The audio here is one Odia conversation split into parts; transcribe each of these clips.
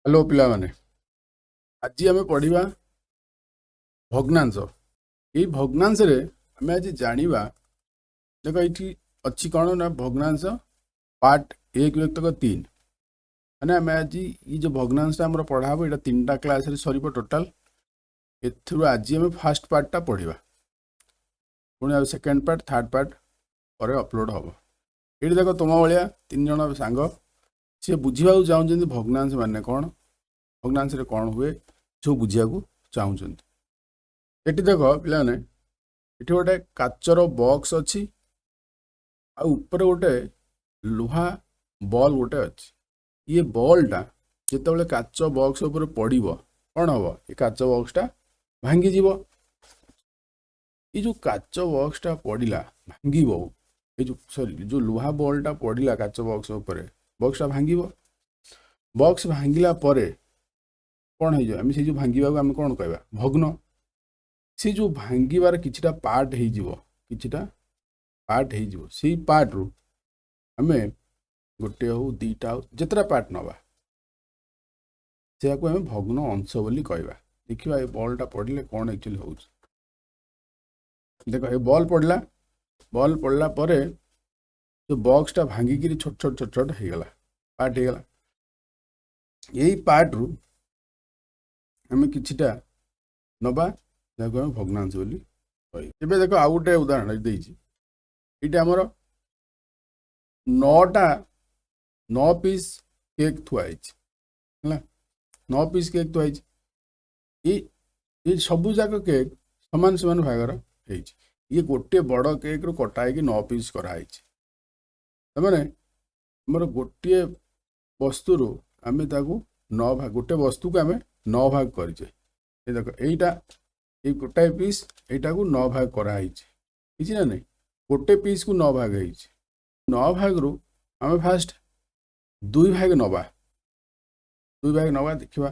ହ୍ୟାଲୋ ପିଲାମାନେ, ଆଜି ଆମେ ପଢ଼ିବା ଭଗ୍ନାଂଶ। ଏଇ ଭଗ୍ନାଂଶରେ ଆମେ ଆଜି ଜାଣିବା। ଦେଖ, ଏଇଠି ଅଛି କ'ଣ ନା ଭଗ୍ନାଂଶ ପାର୍ଟ 1 ବିଭକ୍ତକ 3। ମାନେ ଆମେ ଆଜି ଏଇ ଯେଉଁ ଭଗ୍ନାଂଶଟା ଆମର ପଢ଼ା ହେବ, ଏଇଟା ତିନିଟା କ୍ଲାସ୍ରେ ସରିବ ଟୋଟାଲ୍। ଏଥିରୁ ଆଜି ଆମେ ଫାଷ୍ଟ ପାର୍ଟଟା ପଢ଼ିବା, ପୁଣି ଆଉ ସେକେଣ୍ଡ ପାର୍ଟ, ଥାର୍ଡ଼ ପାର୍ଟ ପରେ ଅପଲୋଡ଼ ହେବ। ଏଇଠି ଦେଖ, ତୁମ ଭଳିଆ ତିନି ଜଣ ସାଙ୍ଗ, ସିଏ ବୁଝିବାକୁ ଚାହୁଁଛନ୍ତି ଭଗ୍ନାଂଶ ମାନେ କ'ଣ, ଭଗ୍ନାଂଶରେ କ'ଣ ହୁଏ, ସବୁ ବୁଝିବାକୁ ଚାହୁଁଛନ୍ତି। ଏଠି ଦେଖ ପିଲାମାନେ, ଏଠି ଗୋଟେ କାଚର ବକ୍ସ ଅଛି ଆଉ ଉପରେ ଗୋଟେ ଲୁହା ବଲ୍ ଗୋଟେ ଅଛି। ଇଏ ବଲ୍ଟା ଯେତେବେଳେ କାଚ ବକ୍ସ ଉପରେ ପଡ଼ିବ, କ'ଣ ହବ? ଏ କାଚ ବକ୍ସଟା ଭାଙ୍ଗିଯିବ। ଏଇ ଯେଉଁ କାଚ ବକ୍ସଟା ପଡ଼ିଲା, ଭାଙ୍ଗିବ। ଏଇ ଯେଉଁ, ସରି, ଯେଉଁ ଲୁହା ବଲ୍ଟା ପଡ଼ିଲା କାଚ ବକ୍ସ ଉପରେ, ବକ୍ସଟା ଭାଙ୍ଗିବ। ବକ୍ସ ଭାଙ୍ଗିଲା ପରେ କ'ଣ ହେଇଯିବ? ଆମେ ସେଇ ଯେଉଁ ଭାଙ୍ଗିବାକୁ ଆମେ କ'ଣ କହିବା? ଭଗ୍ନ। ସେ ଯେଉଁ ଭାଙ୍ଗିବାର କିଛିଟା ପାର୍ଟ ହେଇଯିବ, କିଛିଟା ପାର୍ଟ ହେଇଯିବ। ସେଇ ପାର୍ଟରୁ ଆମେ ଗୋଟେ ହଉ, ଦୁଇଟା ହଉ, ଯେତେଟା ପାର୍ଟ ନେବା, ସେୟାକୁ ଆମେ ଭଗ୍ନ ଅଂଶ ବୋଲି କହିବା। ଦେଖିବା, ଏ ବଲ୍ଟା ପଡ଼ିଲେ କ'ଣ ଆକ୍ଚୁଆଲି ହେଉଛି। ଦେଖ, ଏ ବଲ୍ ପଡ଼ିଲା। ବଲ୍ ପଡ଼ିଲା ପରେ ସେ ବକ୍ସଟା ଭାଙ୍ଗିକିରି ଛୋଟ ଛୋଟ ଛୋଟ ଛୋଟ ହେଇଗଲା, ପାର୍ଟ ହେଇଗଲା। ଏଇ ପାର୍ଟରୁ ଆମେ କିଛିଟା ନେବା, ଯାହାକୁ ଆମେ ଭଗ୍ନାଂଶ ବୋଲି କହିବା। ଏବେ ଦେଖ, ଆଉ ଗୋଟେ ଉଦାହରଣ ଦେଇଛି। ଏଇଟା ଆମର 9ଟା, 9 ପିସ୍ କେକ୍ ଥୁଆ ହେଇଛି, ହେଲା? 9 ପିସ୍ କେକ୍ ଥୁଆ ହେଇଛି। ଏଇ ସବୁ ଯାକ କେକ୍ ସମାନ ସମାନ ଭାଗର ହେଇଛି। ଇଏ ଗୋଟିଏ ବଡ଼ କେକ୍ରୁ କଟା ହେଇକି 9 ପିସ୍ କରାହେଇଛି। ତାମାନେ ଆମର ଗୋଟିଏ ବସ୍ତୁରୁ ଆମେ ତାକୁ 9 ଭାଗ, ଗୋଟେ ବସ୍ତୁକୁ ଆମେ 9 ଭାଗ କରିଛେ। ଏଇ ଦେଖ, ଏଇଟା, ଏଇ ଗୋଟାଏ ପିସ୍, ଏଇଟାକୁ 9 ଭାଗ କରାହେଇଛି। ହେଇଛି ନା ନାଇଁ? ଗୋଟେ ପିସ୍କୁ 9 ଭାଗ ହେଇଛି। 9 ଭାଗରୁ ଆମେ ଫାଷ୍ଟ ଦୁଇ ଭାଗ ନେବା, ଦୁଇ ଭାଗ ନେବା। ଦେଖିବା,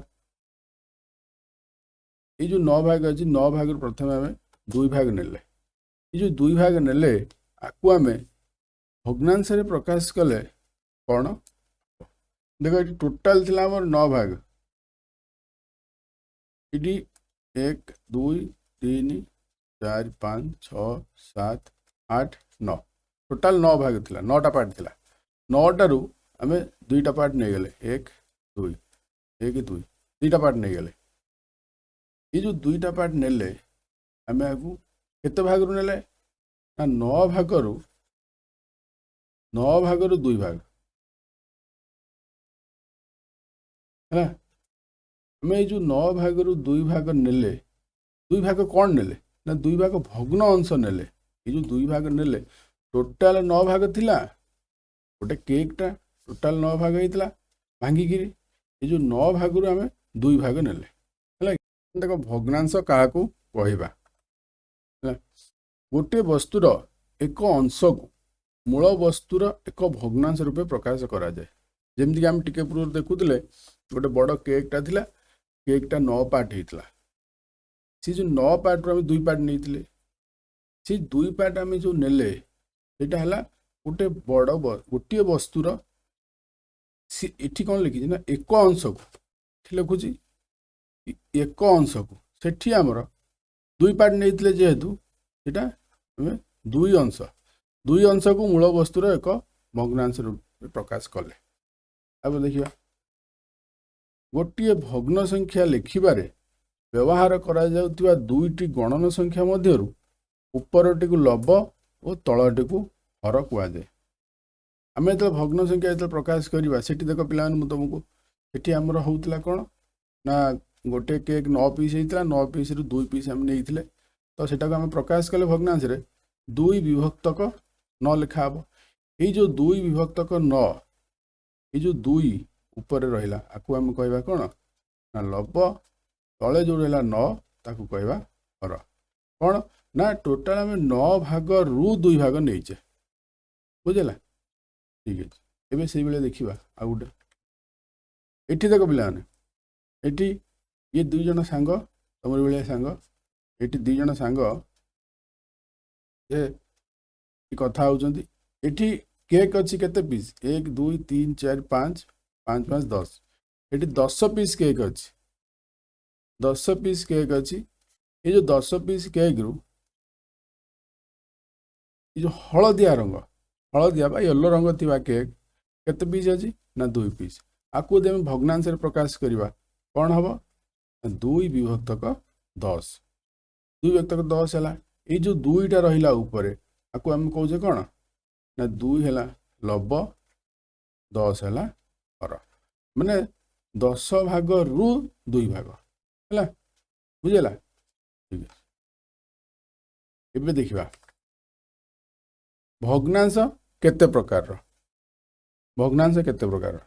ଏଇ ଯେଉଁ 9 ଭାଗ ଅଛି, 9 ଭାଗରୁ ପ୍ରଥମେ ଆମେ ଦୁଇ ଭାଗ ନେଲେ। ଏଇ ଯେଉଁ ଦୁଇ ଭାଗ ନେଲେ, ଆକୁ ଆମେ ଭଗ୍ନାଂଶରେ ପ୍ରକାଶ କଲେ କ'ଣ? ଦେଖ, ଏଠି ଟୋଟାଲ ଥିଲା ଆମର 9 ଭାଗ। ଏଠି 1, 2, 3, 4, 5, 6, 7, 8, 9, ଟୋଟାଲ 9 ଭାଗ ଥିଲା, 9ଟା ପାର୍ଟ ଥିଲା। 9ଟାରୁ ଆମେ ଦୁଇଟା ପାର୍ଟ ନେଇଗଲେ, 1, 2, 1, 2, ଦୁଇଟା ପାର୍ଟ ନେଇଗଲେ। ଏଇ ଯେଉଁ ଦୁଇଟା ପାର୍ଟ ନେଲେ, ଆମେ ଆକୁ କେତେ ଭାଗରୁ ନେଲେ ନା 9 ଭାଗରୁ, 9 ଭାଗରୁ ଦୁଇ ଭାଗ ହେଲା। ଆମେ ଏଇ ଯେଉଁ 9 ଭାଗରୁ ଦୁଇ ଭାଗ ନେଲେ, ଦୁଇ ଭାଗ କ'ଣ ନେଲେ ନା ଦୁଇ ଭାଗ ଭଗ୍ନ ଅଂଶ ନେଲେ। ଏଇ ଯେଉଁ ଦୁଇ ଭାଗ ନେଲେ, ଟୋଟାଲ 9 ଭାଗ ଥିଲା। ଗୋଟେ କେକ୍ଟା ଟୋଟାଲ 9 ଭାଗ ହେଇଥିଲା ଭାଙ୍ଗିକିରି। ଏଇ ଯେଉଁ 9 ଭାଗରୁ ଆମେ ଦୁଇ ଭାଗ ନେଲେ, ହେଲା? ଦେଖ, ଭଗ୍ନାଂଶ କାହାକୁ କହିବା? ହେଲା, ଗୋଟିଏ ବସ୍ତୁର ଏକ ଅଂଶକୁ ମୂଳ ବସ୍ତୁର ଏକ ଭଗ୍ନାଂଶ ରୂପେ ପ୍ରକାଶ କରାଯାଏ। ଯେମିତିକି ଆମେ ଟିକେ ପୂର୍ବରୁ ଦେଖୁଥିଲେ, ଗୋଟେ ବଡ଼ କେକ୍ଟା ଥିଲା, କେକ୍ଟା 9 ପାର୍ଟ ହେଇଥିଲା। ସେ ଯେଉଁ 9 ପାର୍ଟରୁ ଆମେ ଦୁଇ ପାର୍ଟ ନେଇଥିଲେ, ସେଇ ଦୁଇ ପାର୍ଟ ଆମେ ଯେଉଁ ନେଲେ, ସେଇଟା ହେଲା ଗୋଟେ ବଡ଼ ଗୋଟିଏ ବସ୍ତୁର। ସେ ଏଠି କ'ଣ ଲେଖିଛି ନା ଏକ ଅଂଶକୁ। ଏଠି ଲେଖୁଛି ଏକ ଅଂଶକୁ। ସେଠି ଆମର ଦୁଇ ପାର୍ଟ ନେଇଥିଲେ ଯେହେତୁ, ସେଇଟା ଆମେ ଦୁଇ ଅଂଶ, ଦୁଇ ଅଂଶକୁ ମୂଳ ବସ୍ତୁର ଏକ ଭଗ୍ନାଂଶ ରୂପେ ପ୍ରକାଶ କଲେ। ତାପରେ ଦେଖିବା, ଗୋଟିଏ ଭଗ୍ନ ସଂଖ୍ୟା ଲେଖିବାରେ ବ୍ୟବହାର କରାଯାଉଥିବା ଦୁଇଟି ଗଣନ ସଂଖ୍ୟା ମଧ୍ୟରୁ ଉପରଟିକୁ ଲବ ଓ ତଳଟିକୁ ହର କୁହାଯାଏ। ଆମେ ଯେତେବେଳେ ଭଗ୍ନ ସଂଖ୍ୟା ଯେତେବେଳେ ପ୍ରକାଶ କରିବା, ସେଠି ଦେଖ ପିଲାମାନେ, ମୁଁ ତୁମକୁ ସେଠି ଆମର ହେଉଥିଲା କ'ଣ ନା ଗୋଟେ କେକ୍ 9 ପିସ୍ ହେଇଥିଲା, 9 ପିସ୍ରୁ ଦୁଇ ପିସ୍ ଆମେ ନେଇଥିଲେ। ତ ସେଟାକୁ ଆମେ ପ୍ରକାଶ କଲେ ଭଗ୍ନାଂଶରେ 2 ବିଭକ୍ତକ 9 ଲେଖା ହେବ। ଏଇ ଯେଉଁ 2 ବିଭକ୍ତକ 9, ଏଇ ଯେଉଁ 2 ଉପରେ ରହିଲା, ଆକୁ ଆମେ କହିବା କ'ଣ ନା ଲବ। ତଳେ ଯେଉଁ ରହିଲା 9, ତାକୁ କହିବା ହର। କ'ଣ ନା ଟୋଟାଲ ଆମେ 9 ଭାଗରୁ ଦୁଇ ଭାଗ ନେଇଛେ। ବୁଝିଲା? ଠିକ୍ ଅଛି। ଏବେ ସେଇଭଳିଆ ଦେଖିବା ଆଉ ଗୋଟେ। ଏଠି ଦେଖ ପିଲାମାନେ, ଏଠି ଇଏ ଦୁଇ ଜଣ ସାଙ୍ଗ, ତମର ଭଳିଆ ସାଙ୍ଗ। ଏଠି ଦୁଇ ଜଣ ସାଙ୍ଗ, ସେ କଥା ହେଉଛନ୍ତି। ଏଠି କେକ୍ ଅଛି କେତେ ପିସ୍? 1, 2, 3, 4, 5, 5, 5, 10। ଏଠି 10 ପିସ୍ କେକ୍ ଅଛି, 10 ପିସ୍ କେକ୍ ଅଛି। ଏ ଯେଉଁ 10 ପିସ୍ କେକ୍ରୁ ଏ ଯେଉଁ ହଳଦିଆ ରଙ୍ଗ, ହଳଦିଆ ବା ୟେଲୋ ରଙ୍ଗ ଥିବା କେକ୍ କେତେ ପିସ୍ ଅଛି ନା 2 ପିସ୍। ଆକୁ ଯଦି ଆମେ ଭଗ୍ନାଂଶରେ ପ୍ରକାଶ କରିବା କ'ଣ ହେବ ନା 2 ବିଭକ୍ତକ 10। 2 ବିଭକ୍ତକ 10 ହେଲା। ଏଇ ଯେଉଁ 2ଟା ରହିଲା ଉପରେ, ଆକୁ ଆମେ କହୁଛେ କ'ଣ ନା 2 ହେଲା ଲବ, 10 ହେଲା ହର, ମାନେ 10 ଭାଗରୁ 2 ଭାଗ ହେଲା। ବୁଝିଲା? ଠିକ ଅଛି। ଏବେ ଦେଖିବା ଭଗ୍ନାଂଶ କେତେ ପ୍ରକାରର। ଭଗ୍ନାଂଶ କେତେ ପ୍ରକାରର?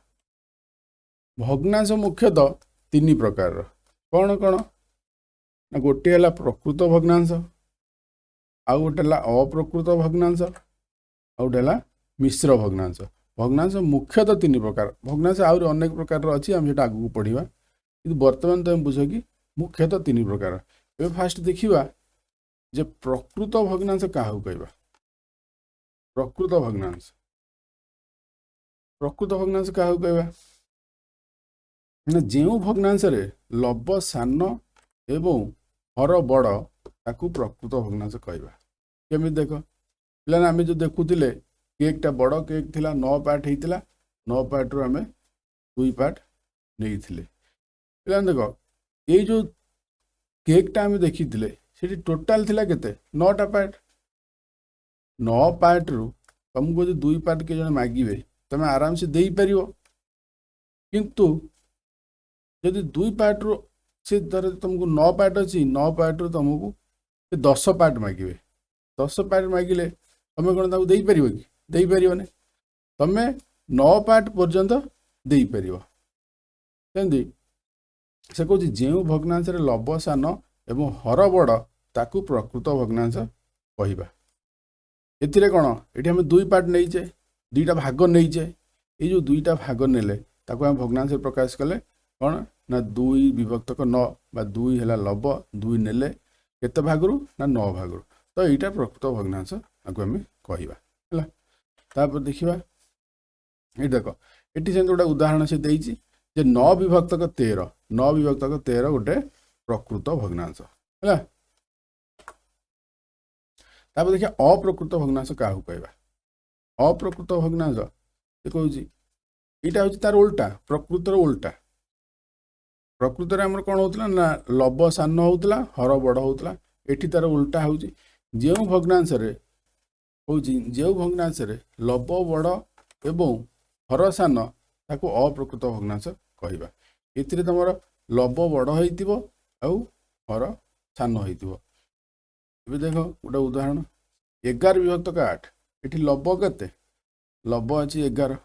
ଭଗ୍ନାଂଶ ମୁଖ୍ୟତଃ 3 ପ୍ରକାରର। କ'ଣ କ'ଣ ନା ଗୋଟିଏ ହେଲା ପ୍ରକୃତ ଭଗ୍ନାଂଶ, ଆଉ ଗୋଟେ ହେଲା ଅପ୍ରକୃତ ଭଗ୍ନାଂଶ, ଆଉ ଗୋଟେ ହେଲା ମିଶ୍ର ଭଗ୍ନାଂଶ। ଭଗ୍ନାଂଶ ମୁଖ୍ୟତଃ 3 ପ୍ରକାର। ଭଗ୍ନାଂଶ ଆହୁରି ଅନେକ ପ୍ରକାରର ଅଛି, ଆମେ ସେଟା ଆଗକୁ ପଢ଼ିବା, କିନ୍ତୁ ବର୍ତ୍ତମାନ ତମେ ବୁଝ କି ମୁଖ୍ୟତଃ 3 ପ୍ରକାର। ଏବେ ଫାଷ୍ଟ ଦେଖିବା ଯେ ପ୍ରକୃତ ଭଗ୍ନାଂଶ କାହାକୁ କହିବା। ପ୍ରକୃତ ଭଗ୍ନାଂଶ, ପ୍ରକୃତ ଭଗ୍ନାଂଶ କାହାକୁ କହିବା ନା ଯେଉଁ ଭଗ୍ନାଂଶରେ ଲବ ସାନ ଏବଂ ହର ବଡ଼, ତାକୁ ପ୍ରକୃତ ଭଗ୍ନାଂଶ କହିବା। କେମିତି ଦେଖ ପିଲାମାନେ, ଆମେ ଯେଉଁ ଦେଖୁଥିଲେ କେକ୍ଟା ବଡ଼ କେକ୍ ଥିଲା, 9 ପାର୍ଟ ହେଇଥିଲା, 9 ପାର୍ଟରୁ ଆମେ 2 ପାର୍ଟ ନେଇଥିଲେ। ପିଲାମାନେ ଦେଖ, ଏଇ ଯେଉଁ କେକ୍ଟା ଆମେ ଦେଖିଥିଲେ ସେଠି ଟୋଟାଲ ଥିଲା କେତେ? 9ଟା ପାର୍ଟ। 9 ପାର୍ଟରୁ ତମକୁ ଯଦି 2 ପାର୍ଟ କିଏ ଜଣେ ମାଗିବେ, ତମେ ଆରାମସେ ଦେଇପାରିବ। କିନ୍ତୁ ଯଦି 2 ପାର୍ଟରୁ ସେ ଧର ତମକୁ 9 ପାର୍ଟ ଅଛି, 9 ପାର୍ଟରୁ ତମକୁ ସେ 10 ପାର୍ଟ ମାଗିବେ, 10 ପାର୍ଟ ମାଗିଲେ ତମେ କ'ଣ ତାକୁ ଦେଇପାରିବ କି? ଦେଇପାରିବନି। ତମେ 9 ପାର୍ଟ ପର୍ଯ୍ୟନ୍ତ ଦେଇପାରିବ। ସେମିତି ସେ କହୁଛି ଯେଉଁ ଭଗ୍ନାଂଶରେ ଲବ ସାନ ଏବଂ ହର ବଡ଼, ତାକୁ ପ୍ରକୃତ ଭଗ୍ନାଂଶ କହିବା। ଏଥିରେ କ'ଣ, ଏଠି ଆମେ 2 ପାର୍ଟ ନେଇଛେ, 2ଟା ଭାଗ ନେଇଛେ। ଏଇ ଯେଉଁ 2ଟା ଭାଗ ନେଲେ ତାକୁ ଆମେ ଭଗ୍ନାଂଶରେ ପ୍ରକାଶ କଲେ କ'ଣ ନା 2 ବିଭକ୍ତକ 9, ବା 2 ହେଲା ଲବ, 2 ନେଲେ କେତେ ଭାଗରୁ ନା 9 ଭାଗରୁ। ତ ଏଇଟା ପ୍ରକୃତ ଭଗ୍ନାଂଶ ଆକୁ ଆମେ କହିବା। ହେଲା। ତାପରେ ଦେଖିବା, ଏଇଠି ଦେଖ, ଏଠି ସେମିତି ଗୋଟେ ଉଦାହରଣ ସେ ଦେଇଛି ଯେ 9 ବିଭକ୍ତକ 13, 9 ବିଭକ୍ତକ 13 ଗୋଟେ ପ୍ରକୃତ ଭଗ୍ନାଂଶ ହେଲା। ତାପରେ ଦେଖିବା ଅପ୍ରକୃତ ଭଗ୍ନାଂଶ କାହାକୁ କହିବା। ଅପ୍ରକୃତ ଭଗ୍ନାଂଶ ସେ କହୁଛି ଏଇଟା ହେଉଛି ତାର ଓଲଟା, ପ୍ରକୃତର ଓଲଟା। ପ୍ରକୃତରେ ଆମର କ'ଣ ହେଉଥିଲା ନା ଲବ ସାନ ହେଉଥିଲା, ହର ବଡ଼ ହେଉଥିଲା। ଏଠି ତାର ଓଲଟା ହେଉଛି। ଯେଉଁ ଭଗ୍ନାଂଶରେ ହେଉଛି, ଯେଉଁ ଭଗ୍ନାଂଶରେ ଲବ ବଡ଼ ଏବଂ ହର ସାନ, ତାକୁ ଅପ୍ରକୃତ ଭଗ୍ନାଂଶ କହିବା। ଏଥିରେ ତମର ଲବ ବଡ଼ ହେଇଥିବ ଆଉ ହର ସାନ ହେଇଥିବ। ଏବେ ଦେଖ ଗୋଟେ ଉଦାହରଣ, 11 ବିଭକ୍ତକ 8। ଏଠି ଲବ କେତେ? ଲବ ଅଛି 11,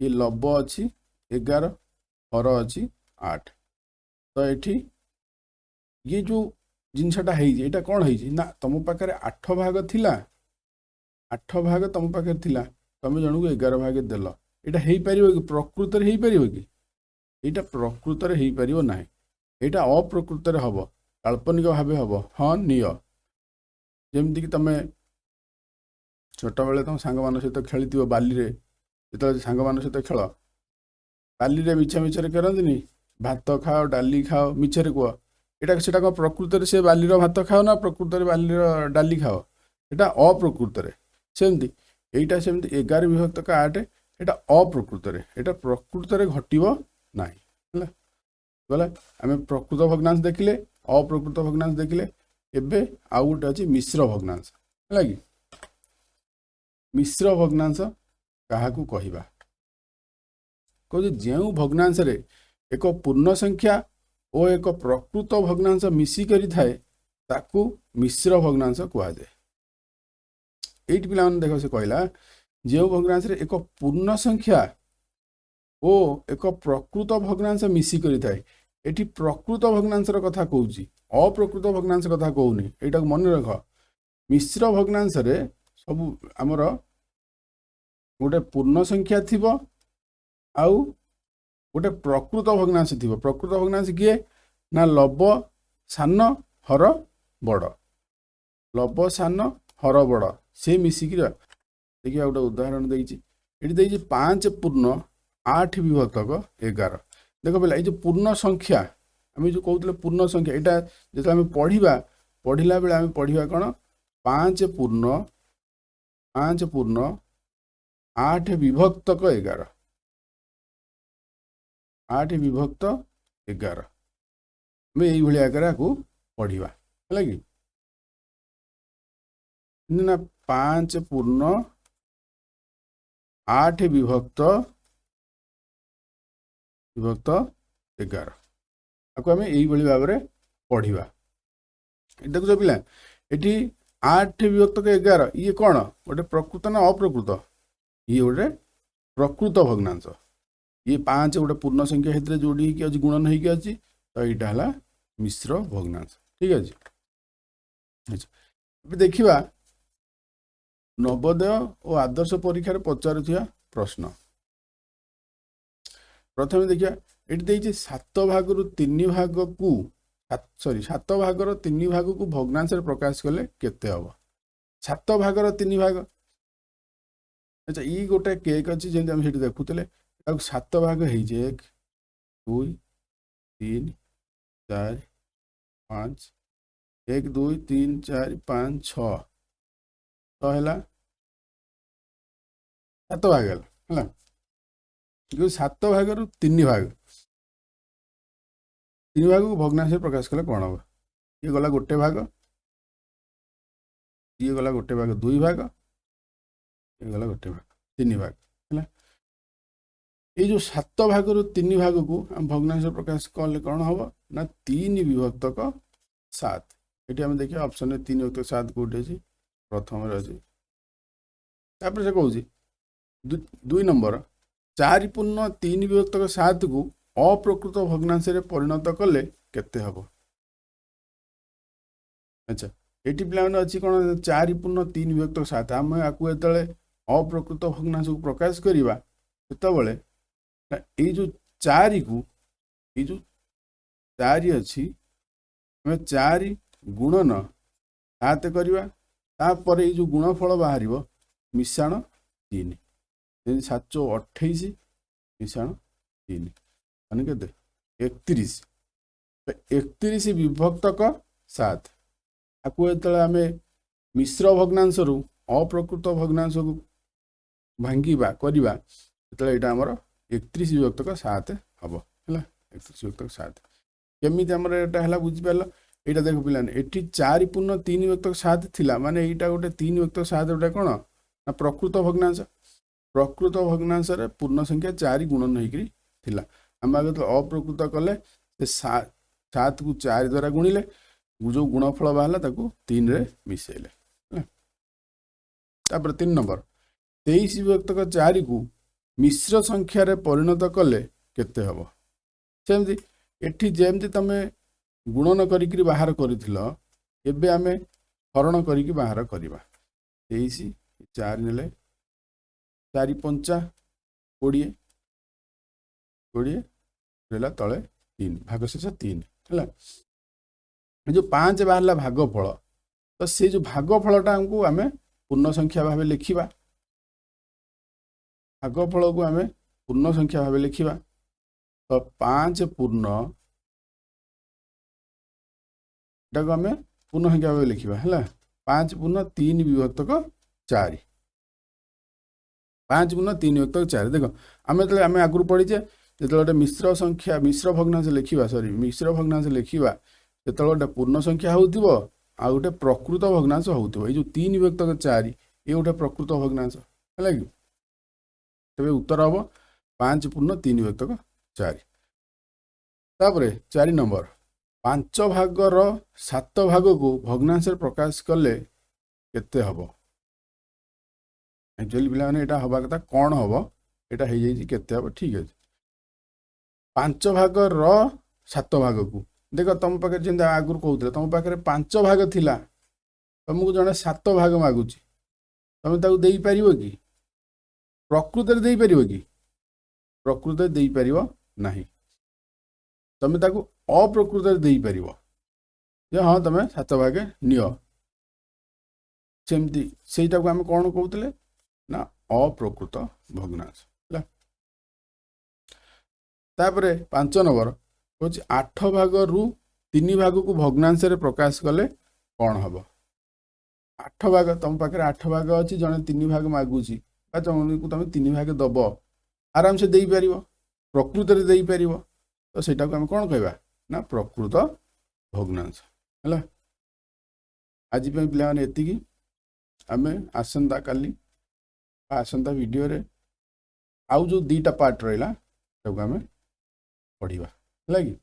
ଇଏ ଲବ ଅଛି 11, ହର ଅଛି 8। ତ ଏଠି ଇଏ ଯେଉଁ ଜିନିଷଟା ହେଇଛି, ଏଇଟା କ'ଣ ହେଇଛି ନା ତମ ପାଖରେ 8 ଭାଗ ଥିଲା, 8 ଭାଗ ତମ ପାଖରେ ଥିଲା, ତମେ ଜଣକୁ 11 ଭାଗ ଦେଲ। ଏଇଟା ହେଇପାରିବ କି? ପ୍ରକୃତରେ ହେଇପାରିବ କି? ଏଇଟା ପ୍ରକୃତରେ ହେଇପାରିବ ନାହିଁ, ଏଇଟା ଅପ୍ରକୃତରେ ହବ, କାଳ୍ପନିକ ଭାବେ ହବ। ହଁ ନିଅ, ଯେମିତିକି ତମେ ଛୋଟବେଳେ ତମ ସାଙ୍ଗମାନଙ୍କ ସହିତ ଖେଳିଥିବ ବାଲିରେ, ଯେତେବେଳେ ସାଙ୍ଗମାନଙ୍କ ସହିତ ଖେଳ ବାଲିରେ ମିଛ ମିଛରେ କରନ୍ତିନି, ଭାତ ଖାଅ ଡାଲି ଖାଅ ମିଛରେ କୁହ, ଏଇଟା ସେଟା କ'ଣ ପ୍ରକୃତରେ ସେ ବାଲିର ଭାତ ଖାଅ ନା ପ୍ରକୃତରେ ବାଲିର ଡାଲି ଖାଅ? ଏଇଟା ଅପ୍ରକୃତରେ। ସେମିତି ଏଇଟା ସେମିତି 11 ବିଭକ୍ତକ 8, ଏଇଟା ଅପ୍ରକୃତରେ, ଏଇଟା ପ୍ରକୃତରେ ଘଟିବ ନାହିଁ। ହେଲା ଗଲା। ଆମେ ପ୍ରକୃତ ଭଗ୍ନାଂଶ ଦେଖିଲେ, ଅପ୍ରକୃତ ଭଗ୍ନାଂଶ ଦେଖିଲେ। ଏବେ ଆଉ ଗୋଟେ ଅଛି ମିଶ୍ର ଭଗ୍ନାଂଶ। ହେଲା କି? ମିଶ୍ର ଭଗ୍ନାଂଶ କାହାକୁ କହିବା? କହୁଛି ଯେଉଁ ଭଗ୍ନାଂଶରେ ଏକ ପୂର୍ଣ୍ଣ ସଂଖ୍ୟା ଓ ଏକ ପ୍ରକୃତ ଭଗ୍ନାଂଶ ମିଶିକରି ଥାଏ, ତାକୁ ମିଶ୍ର ଭଗ୍ନାଂଶ କୁହାଯାଏ। ଏଇଠି ପିଲାମାନେ ଦେଖ, ସେ କହିଲା ଯେଉଁ ଭଗ୍ନାଂଶରେ ଏକ ପୂର୍ଣ୍ଣ ସଂଖ୍ୟା ଓ ଏକ ପ୍ରକୃତ ଭଗ୍ନାଂଶ ମିଶିକରି ଥାଏ। ଏଠି ପ୍ରକୃତ ଭଗ୍ନାଂଶର କଥା କହୁଛି, ଅପ୍ରକୃତ ଭଗ୍ନାଂଶ କଥା କହୁନି, ଏଇଟାକୁ ମନେ ରଖ। ମିଶ୍ର ଭଗ୍ନାଂଶରେ ସବୁ ଆମର ଗୋଟେ ପୂର୍ଣ୍ଣ ସଂଖ୍ୟା ଥିବ ଆଉ ଗୋଟେ ପ୍ରକୃତ ଭଗ୍ନାଂଶ ଥିବ। ପ୍ରକୃତ ଭଗ୍ନାଂଶ କିଏ ନା ଲବ ସାନ ହର ବଡ଼, ଲବ ସାନ ହର ବଡ଼ ସେ ମିଶିକିରି। ଦେଖିବା ଗୋଟେ ଉଦାହରଣ ଦେଇଛି ଏଠି, ଦେଇଛି 5 ପୂର୍ଣ୍ଣ 8 ବିଭକ୍ତକ 11। ଦେଖ ପିଲା, ଏଇ ଯେଉଁ ପୂର୍ଣ୍ଣ ସଂଖ୍ୟା ଆମେ ଯେଉଁ କହୁଥିଲେ, ପୂର୍ଣ୍ଣ ସଂଖ୍ୟା ଏଇଟା ଯେତେବେଳେ ଆମେ ପଢ଼ିବା, ପଢ଼ିଲା ବେଳେ ଆମେ ପଢ଼ିବା କ'ଣ? 5.5.8 ବିଭକ୍ତକ 11, 8 ବିଭକ୍ତ 11। ଆମେ ଏଇଭଳି ଆକାରରେ ଆକୁ ପଢ଼ିବା, ହେଲା କି ନା 5.8 ବିଭକ୍ତ ବିଭକ୍ତ 11। ଆକୁ ଆମେ ଏଇଭଳି ଭାବରେ ପଢ଼ିବା। ଦେଖୁଛ ପିଲା, ଏଠି 8 ବିଭକ୍ତକ 11, ଇଏ କ'ଣ ଗୋଟେ ପ୍ରକୃତ ନା ଅପ୍ରକୃତ? ଇଏ ଗୋଟେ ପ୍ରକୃତ ଭଗ୍ନାଂଶ। ଇଏ 5 ଗୋଟେ ପୂର୍ଣ୍ଣ ସଂଖ୍ୟା ସେଥିରେ ଯୋଡ଼ି ହେଇକି ଅଛି, ଗୁଣନ ହେଇକି ଅଛି, ତ ଏଇଟା ହେଲା ମିଶ୍ର ଭଗ୍ନାଂଶ। ଠିକ ଅଛି। ଆଚ୍ଛା, ଏବେ ଦେଖିବା ନବୋଦୟ ଓ ଆଦର୍ଶ ପରୀକ୍ଷାରେ ପଚାରୁଥିବା ପ୍ରଶ୍ନ। ପ୍ରଥମେ ଦେଖିବା, ଏଠି ଦେଇଛି 7 ଭାଗରୁ 3 ଭାଗକୁ, ସରି, 7 ଭାଗର 3 ଭାଗକୁ ଭଗ୍ନାଂଶରେ ପ୍ରକାଶ କଲେ କେତେ ହବ? 7 ଭାଗର 3 ଭାଗ। ଆଚ୍ଛା, ଇ ଗୋଟେ କେକ୍ ଅଛି, ଯେମିତି ଆମେ ସେଠି ଦେଖୁଥିଲେ, ତାକୁ 7 ଭାଗ ହେଇଛି। 1, 2, 3, 4, 5, 1, 2, 3, 4, 5, 6, 6 ହେଲା, 7 ଭାଗ ହେଲା। ହେଲା, କିନ୍ତୁ 7 ଭାଗରୁ 3 ଭାଗ, 3 ଭାଗକୁ ଭଗ୍ନାଂଶରେ ପ୍ରକାଶ କଲେ କ'ଣ ହବ? ଇଏ ଗଲା ଗୋଟେ ଭାଗ, ଇଏ ଗଲା ଗୋଟେ ଭାଗ, 2 ଭାଗ, ଇଏ ଗଲା ଗୋଟେ ଭାଗ, 3 ଭାଗ ହେଲା। ଏଇ ଯେଉଁ 7 ଭାଗରୁ 3 ଭାଗକୁ ଆମେ ଭଗ୍ନାଂଶ ପ୍ରକାଶ କଲେ କ'ଣ ହବ ନା 3 ବିଭକ୍ତକ 7। ଏଠି ଆମେ ଦେଖିବା ଅପସନରେ 3 ବିଭକ୍ତକ 7 କେଉଁଠି ଅଛି? ପ୍ରଥମରେ ଅଛି। ତାପରେ ସେ କହୁଛି 2 ନମ୍ବର, 4.3 ବିଭକ୍ତକ 7କୁ ଅପ୍ରକୃତ ଭଗ୍ନାଂଶରେ ପରିଣତ କଲେ କେତେ ହବ? ଆଚ୍ଛା, ଏଠି ପିଲାମାନେ ଅଛି କ'ଣ? 4.3 ବିଭକ୍ତକ 7। ଆମେ ଆକୁ ଯେତେବେଳେ ଅପ୍ରକୃତ ଭଗ୍ନାଂଶକୁ ପ୍ରକାଶ କରିବା, ସେତେବେଳେ ଏଇ ଯେଉଁ 4କୁ, ଏଇ ଯେଉଁ 4 ଅଛି, ଆମେ 4 ଗୁଣନ 7 କରିବା। ତାପରେ ଏଇ ଯେଉଁ ଗୁଣଫଳ ବାହାରିବ ମିଶାଣ 3। ଯେମିତି 7 ଚଉ 28 ମିଶାଣ 3 ମାନେ କେତେ? 31। 31 ବିଭକ୍ତକ 7। ଆକୁ ଯେତେବେଳେ ଆମେ ମିଶ୍ର ଭଗ୍ନାଂଶରୁ ଅପ୍ରକୃତ ଭଗ୍ନାଂଶକୁ ଭାଙ୍ଗିବା କରିବା, ସେତେବେଳେ ଏଇଟା ଆମର 31 ବିଭକ୍ତକ 7 ହବ। ହେଲା, 31 ବିଭକ୍ତକ 7 କେମିତି ଆମର ଏଇଟା ହେଲା, ବୁଝିପାରିଲ? ଏଇଟା ଦେଖ ପିଲାମାନେ, ଏଠି 4.3 ବିଭକ୍ତକ 7 ଥିଲା, ମାନେ ଏଇଟା ଗୋଟେ 3 ବିଭକ୍ତକ 7 ଗୋଟେ କ'ଣ ନା ପ୍ରକୃତ ଭଗ୍ନାଂଶ। ପ୍ରକୃତ ଭଗ୍ନାଂଶରେ ପୂର୍ଣ୍ଣ ସଂଖ୍ୟା 4 ଗୁଣନ ହେଇକରି ଥିଲା। ଆମେ ଆଗ ଯେତେବେଳେ ଅପ୍ରକୃତ କଲେ, ସେ 7କୁ 4 ଦ୍ୱାରା ଗୁଣିଲେ, ଯେଉଁ ଗୁଣଫଳ ବାହାରିଲା ତାକୁ 3ରେ ମିଶେଇଲେ। ହେଲା। ତାପରେ 3 ନମ୍ବର, 23 ବିଭକ୍ତକ 4କୁ ମିଶ୍ର ସଂଖ୍ୟାରେ ପରିଣତ କଲେ କେତେ ହେବ? ସେମିତି ଏଠି ଯେମିତି ତମେ ଗୁଣନ କରିକିରି ବାହାର କରିଥିଲ, ଏବେ ଆମେ ହରଣ କରିକି ବାହାର କରିବା। 23, 4 ନେଲେ 4 ପଞ୍ଚା 20, 20 ରହିଲା ତଳେ 3, ଭାଗଶେଷ 3 ହେଲା। ଏ ଯେଉଁ 5 ବାହାରିଲା ଭାଗଫଳ, ତ ସେ ଯେଉଁ ଭାଗଫଳଟା ଆମକୁ ଆମେ ପୂର୍ଣ୍ଣ ସଂଖ୍ୟା ଭାବେ ଲେଖିବା। ଭାଗଫଳକୁ ଆମେ ପୂର୍ଣ୍ଣ ସଂଖ୍ୟା ଭାବେ ଲେଖିବା। ତ 5 ପୂର୍ଣ୍ଣ, ଏଟାକୁ ଆମେ ପୂର୍ଣ୍ଣ ସଂଖ୍ୟା ଭାବେ ଲେଖିବା। ହେଲା, 5.3 ବିଭକ୍ତକ 4, 5.3 ବିଭକ୍ତକ 4। ଦେଖ, ଆମେ ଯେତେବେଳେ ଆମେ ଆଗରୁ ପଢ଼ିଛେ, ଯେତେବେଳେ ଗୋଟେ ମିଶ୍ର ସଂଖ୍ୟା, ମିଶ୍ର ଭଗ୍ନାଂଶ ଲେଖିବା, ସରି, ମିଶ୍ର ଭଗ୍ନାଂଶ ଲେଖିବା, ସେତେବେଳେ ଗୋଟେ ପୂର୍ଣ୍ଣ ସଂଖ୍ୟା ହେଉଥିବ ଆଉ ଗୋଟେ ପ୍ରକୃତ ଭଗ୍ନାଂଶ ହେଉଥିବ। ଏଇ ଯେଉଁ 3 ବିଭକ୍ତକ 4, ଇଏ ଗୋଟେ ପ୍ରକୃତ ଭଗ୍ନାଂଶ, ହେଲା କି? ତେବେ ଉତ୍ତର ହେବ 5.3 ବିଭକ୍ତକ 4। ତାପରେ 4 ନମ୍ବର, 5 ଭାଗର 7 ଭାଗକୁ ଭଗ୍ନାଂଶରେ ପ୍ରକାଶ କଲେ କେତେ ହେବ? ଆକ୍ଚୁଆଲି ପିଲାମାନେ, ଏଇଟା ହେବା କଥା କ'ଣ ହେବ, ଏଇଟା ହେଇଯାଇଛି କେତେ ହେବ। ଠିକ୍ ଅଛି। 5 ଭାଗର 7 ଭାଗକୁ ଦେଖ, ତମ ପାଖରେ ଯେମିତି ଆଗରୁ କହୁଥିଲେ, ତମ ପାଖରେ 5 ଭାଗ ଥିଲା, ତମକୁ ଜଣେ 7 ଭାଗ ମାଗୁଛି, ତମେ ତାକୁ ଦେଇପାରିବ କି? ପ୍ରକୃତରେ ଦେଇପାରିବ କି? ପ୍ରକୃତରେ ଦେଇପାରିବ ନାହିଁ। ତମେ ତାକୁ ଅପ୍ରକୃତରେ ଦେଇପାରିବ ଯେ ହଁ, ତମେ 7 ଭାଗେ ନିଅ। ସେମିତି ସେଇଟାକୁ ଆମେ କ'ଣ କହୁଥିଲେ ନା ଅପ୍ରକୃତ ଭଗ୍ନାଂଶ। ହେଲା। ତାପରେ 5 ନମ୍ବର ହେଉଛି, 8 ଭାଗରୁ 3 ଭାଗକୁ ଭଗ୍ନାଂଶରେ ପ୍ରକାଶ କଲେ କ'ଣ ହବ? 8 ଭାଗ, ତମ ପାଖରେ 8 ଭାଗ ଅଛି, ଜଣେ 3 ଭାଗ ମାଗୁଛି ବା ଜଣକୁ ତମେ 3 ଭାଗ ଦବ, ଆରାମସେ ଦେଇପାରିବ, ପ୍ରକୃତରେ ଦେଇପାରିବ। ତ ସେଇଟାକୁ ଆମେ କ'ଣ କହିବା ନା ପ୍ରକୃତ ଭଗ୍ନାଂଶ। ହେଲା, ଆଜି ପାଇଁ ପିଲାମାନେ ଏତିକି। ଆମେ ଆସନ୍ତା କାଲି ବା ଆସନ୍ତା ଭିଡ଼ିଓରେ ଆଉ ଯେଉଁ 2ଟା ପାର୍ଟ ରହିଲା, ତାକୁ ଆମେ ପଢ଼ିବା। ହେଲା କି?